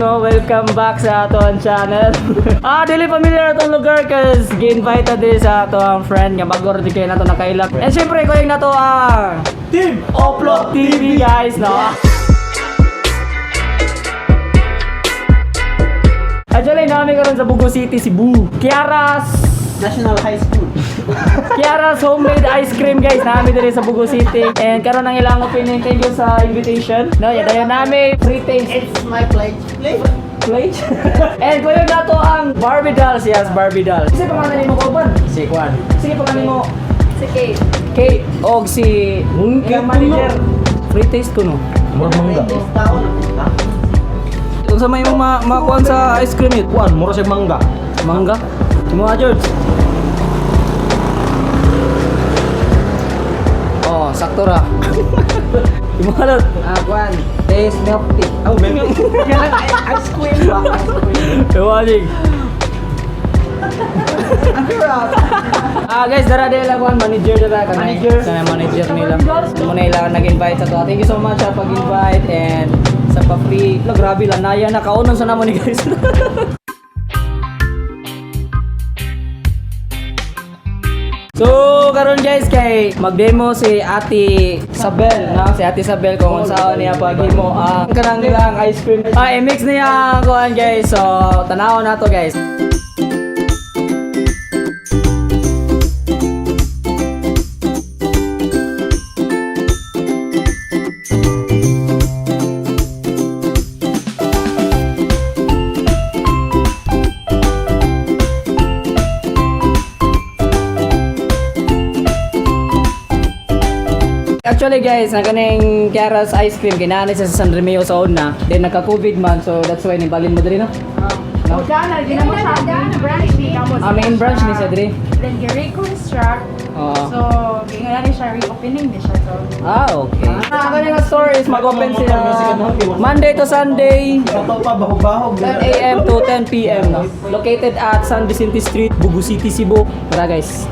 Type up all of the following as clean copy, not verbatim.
no? Welcome back sa ato ang channel. Dili familiar atong lugar cause gi-invite din sa ato ang friend nga bago rin kayo nato nakailap. And syempre ko yung nato ang Team Oplok TV, guys, no? Actually, namin karon sa Bugo City, Cebu. Kiara's National High School. Kiara's Homemade Ice Cream, guys, namin diri sa Bugo City. And karon ang ilang opening. Thank you sa invitation. No, ya dayon nami free taste. It's my pledge. Play. Plate. And kuya nato ang Barbie dolls, yes, Barbie dolls. Sige, pangalan nimo kauban? Si Kwan. Sige, pangalan mo. Si Kate. Kate og si ilang manager. Free taste ko, no. Murag mangga. Unsa may imong makuan sa ice cream it? Kuan, mura siya mangga. Mangga. Imo ah, George. Oh, sakto ra. Imo halot. Ah, Kwan. Taste milk tea. Oh, milk tea. Yan ang ice cream ba? Ice cream. Iwalig. Ang sarap. Ah, guys, dara nila kuan manager dara kanay. Manager. Kanay manager nila. Mo na ila nag-invite sa to. Thank you so much sa pag-invite and sa pa-free. Lo, grabe lang naya na kaunon sa namo ni guys. So, karon guys kay mag-demo si Ate Sabel, no? Si Ate Sabel kung unsaon niya paghimo ang kanang ilang ice cream. Ah, i-mix niya ang kuan, guys. So, tanawon nato, guys. Actually guys, ang kaning Kiara's Ice Cream kinani sa San Remeo sa una. Then nagka-COVID man, so that's why nibalin mo diri, no? No? Dana, di na mo siya. Dana branch ni kamo. Ah, main branch ni siya diri. Then gi-reconstruct. Oo. So, gingan ni siya, reopening ni siya to. Ah, okay. Ah, kaning nga store is mag-open sila Monday to Sunday, Bato pa, bahog-bahog. 10 a.m. to 10 p.m. No? Located at San Vicente Street, Bugo City, Cebu. Tara, guys.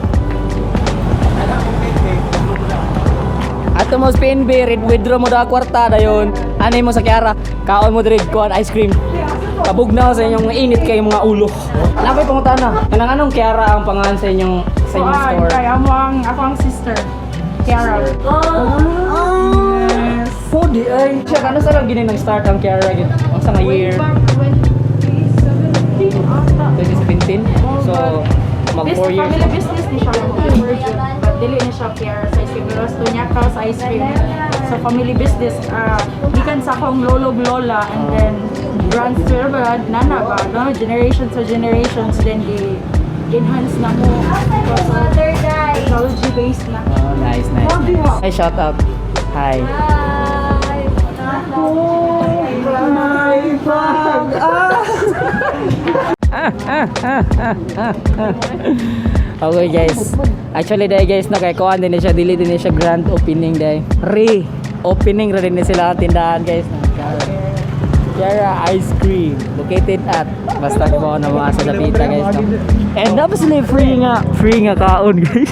Ato mo sa PNB, withdraw mo daw kwarta dayon. Anay mo sa Kiara, kaon mo diri kuan ice cream. Kabugnaw sa inyong init kay mga ulo. Napay pangutana. Kanang anong Kiara ang pangalan sa inyong Kuan, store? Kay amo ang ako ang sister. Kiara. Yes. Po di ay. Siya kano sa lang gini nang start ang Kiara gid? Unsa nga year? Way back 2017 ata. 2017. So mag This 4 years. family business ni siya mo virgin. But dili ni siya Kiara sa ice cream. Pero niya ka sa ice cream. So family business, gikan sa akong lolo ug lola and then transfer ba nana ba no, generation to generations, then gi enhance na mo. So, technology based na. Oh, nice, nice. Nice. Hi, shout out. Hi. My pag Okay guys. Actually dai guys, no, kay kuan din siya, dili din siya grand opening dai. Re opening ra din ni sila ang tindahan, guys. Kiara Ice Cream located at basta ko na mga sa Dapita, guys, no. And dapat sila free nga kaon, guys.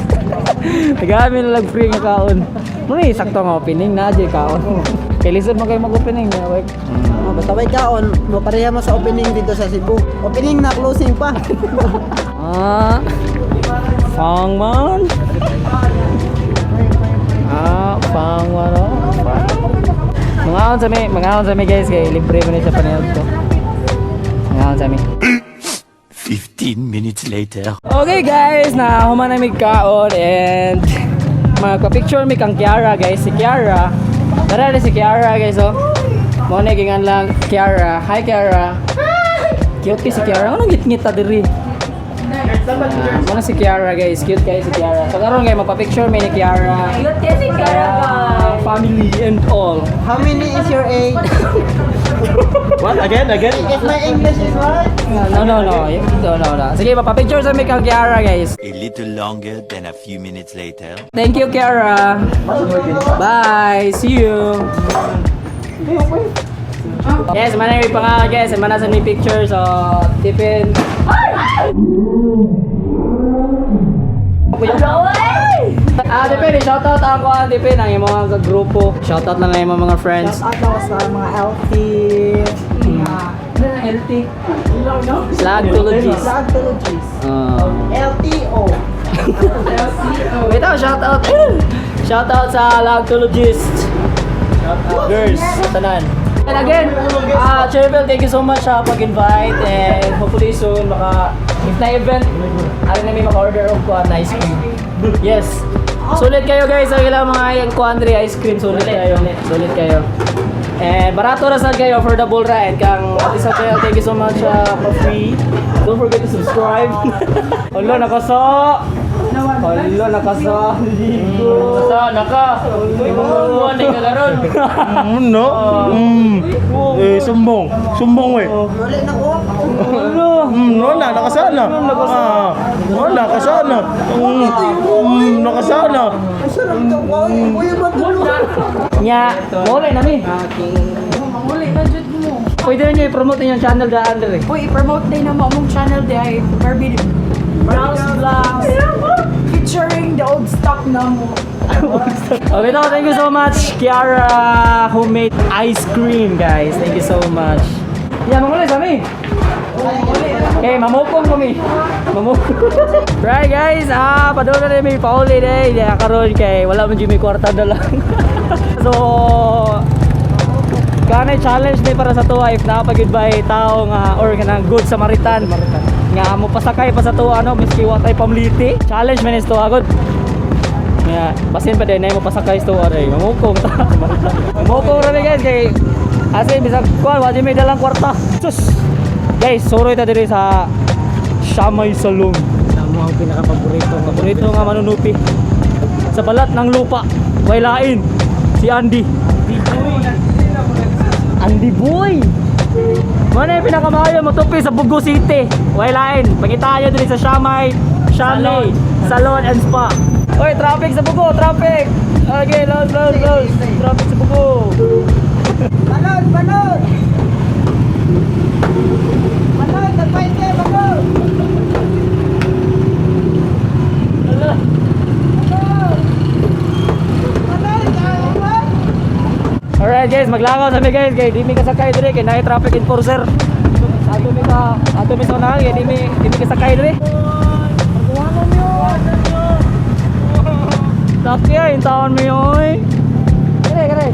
Nagamin na lang free nga kaon. Muna sakto nga opening na jay kaon. Kay lisod man kayo mag-opening na like. Oh, basta may kaon, pareha mo sa opening dito sa Cebu. Opening na, closing pa. Ah. Fang man. Ah, fang man oh. Fang. Mga sa mi guys kay libre man ni sa panood ko. Mga sa mi. 15 minutes later. Okay guys, na human na mig kaon and magpa-picture mi kang Kiara, guys, si Kiara. Tara na si Kiara, guys, oh. Mo na gingan lang Kiara. Hi, Kiara. Cute kay si Kiara. Anong ngit-ngit ta diri? Ah, mo na si Kiara, guys. Cute kay si Kiara. So karon guys, magpa-picture mi ni Kiara. Cute si Kiara, guys. Family and all. How many is your age? What? Again? Again? If my English is right? No, no, no. No, no, no. Sige, magpa-picture sa mi kang Kiara, guys. A little longer than a few minutes later. Thank you, Kiara. Bye. See you. Yes, mana yung pangalan, guys. Mana sa may picture. So, tipin. Ah, Tipin, shoutout ako, ah, Tipin, ang imong mga grupo. Shoutout lang ang imong mga friends. Shout out ako sa mga LT, mga LT. Lagtologist. Lagtologist. Ah. LTO. Wait ako, shout out. Shout out sa Lagtologist. Girls, tanan. And again, Cherville, thank you so much sa pag-invite and hopefully soon maka if na event, ano na may maka-order og kuan ice cream. Yes. Sulit kayo guys, ang ilang mga yung kuan diri ice cream sulit kayo. Sulit kayo. And barato ra sad kayo, affordable ra and kang Ate Isabel, thank you so much for free. Don't forget to subscribe. Hala nakasa. Hala nakasa. Sa naka. Mo na kalaron. No? Eh, sumbong. Sumbong eh. Wala na ko. Hala. Wala, nakasana. Ah, wala, nakasana. Nakasana. Ang sarap to. Uy, matulog. Nya, mole na mi. Manguli na jud mo. Pwede na niyo i-promote inyong channel daan diri. Uy, i-promote din na mo among channel di ay Barbie Browse Vlogs. Featuring the old stock na mo. Okay, no, thank you so much, Kiara Homemade Ice Cream, guys. Thank you so much. Yeah, mangulay sa mi. Okay, mamukong kami. Mamukong. Right guys, padulong na rin may pauli day. Di karon kay wala man jud may kwarta na lang. So, kanay challenge ni para sa tuwa if napagid ba tao nga or kanang good Samaritan nga mo pasakay pa sa tuwa no miski wa tay pamliti challenge man is tuwa good. Nga, basin pa din na mo pasakay sa tuwa ray. Mamukong ta. Mamukong ra ni guys kay asin bisag kuan wa jud may dalang kwarta. Sus. Guys, suroy ta diri sa Shamay Salon. Tama ang pinaka-paborito. Paborito nga manunupi. Sa balat ng lupa, way lain si Andy. Andy Boy. Mana yung pinakamaayo matupi sa Bugo City. Way lain. Pangitayo diri sa Shamay, Shamay, Salon and Spa. Oy, traffic sa Bugo, traffic. Okay, loud, loud, loud. Traffic sa Bugo. Balon, balon! Balon, nagpainte, balon! Ala. Balon, balon! Alright guys, maglangaw sa mi guys kay di mi kasakay diri kay naay traffic enforcer. Ato mi ka ato mi sa unahan kay di mi kasakay diri. Laki ay, yung taon mi oy. Kare kare.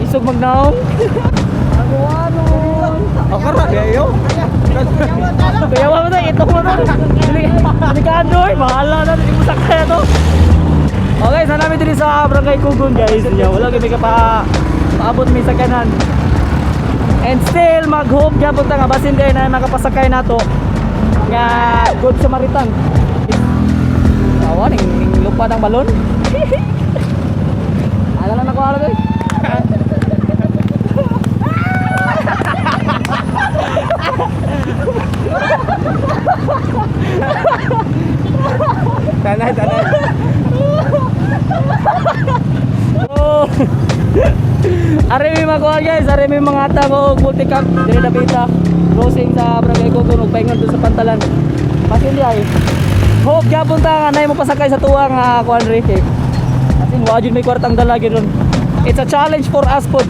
Isog magnaong. Ako ra, kayo. Kaya mo na, ito mo na. Dili ka oy, bahala na, dili mo sakay to. Okay, sana namin diri sa Barangay Kugon guys. Nya, wala kami ka pa paabot mi sa kanan. And still mag-hope gyapon ta nga basin day na makapasakay nato nga good Samaritan. Awa ning ning lupa ng balon. Ala na nako ala eh. Tanay, tanay. Oh. Are may makuha guys, are may mga tao og multicam diri dapita. Crossing sa Barangay Kugon ug paingon dun sa Pantalan. Pasin di ay. Hope gyapon ta nga nay mo pasakay sa tuwa nga kuan ri kay. Asin wa jud may kwartang dala gyud ron. It's a challenge for us pod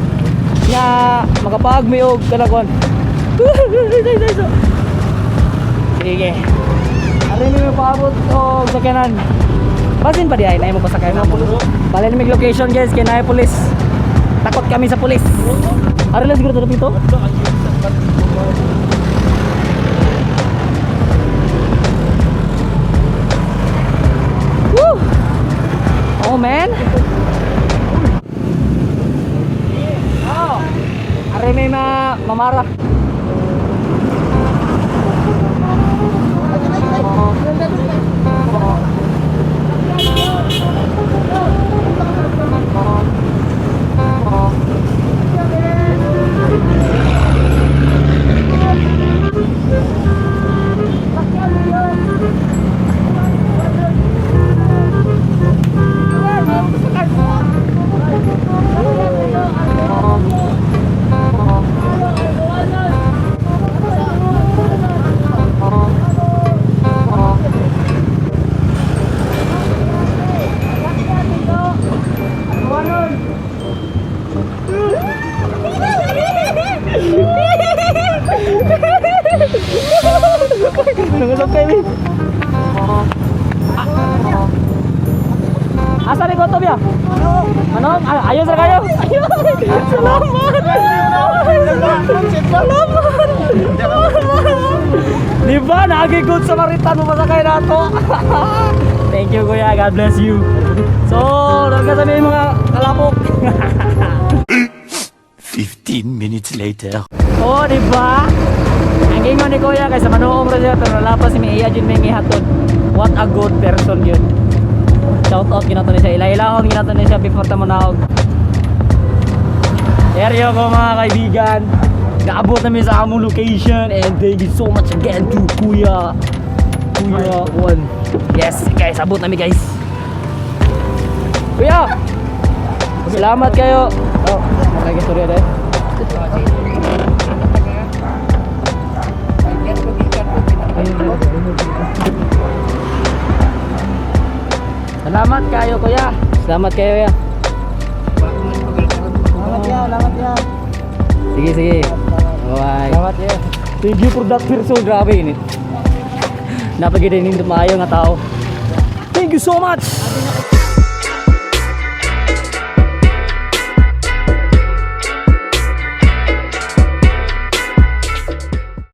nga makapag mi og kanang kuan. Sige. Are may paabot og sakyanan. Basin pa di ay nay mo pasakay mo. Bale ni mig location guys kay naay pulis. Takot kami sa pulis. Ari lang siguro dito. Woo! Oh man. Oh. Ari may ma mamara. Nangasakay mi. Asa ni Gotob ya? Ano? Ay, ayos ra kayo. Salamat. Salamat. Di ba? Naagi good Samaritan mo pasakay nato. Thank you, kuya. God bless you. So, nagka sabi mga kalapok. 15 minutes later. Oh, di ba? Ang ingon ni kuya kay sa manuong ra siya pero nalapas si Mia jud may gihatod. What a good person yun. Shout out ginato ni siya. Ila-ilahon ginato ni siya before ta manaog. There you go, mga kaibigan. Naabot namin sa among location and thank you so much again to Kuya. Kuya Juan. Yes, guys, abot namin, guys. Kuya! Salamat kayo. Oh, nakagistorya dahil. Salamat kayo, kuya. Salamat kayo, kuya. Salamat ya, salamat ya. Sige, sige. Bye. Salamat ya. Thank you for that person. Grabe init. Napagid din maayo nga tao. Thank you so much.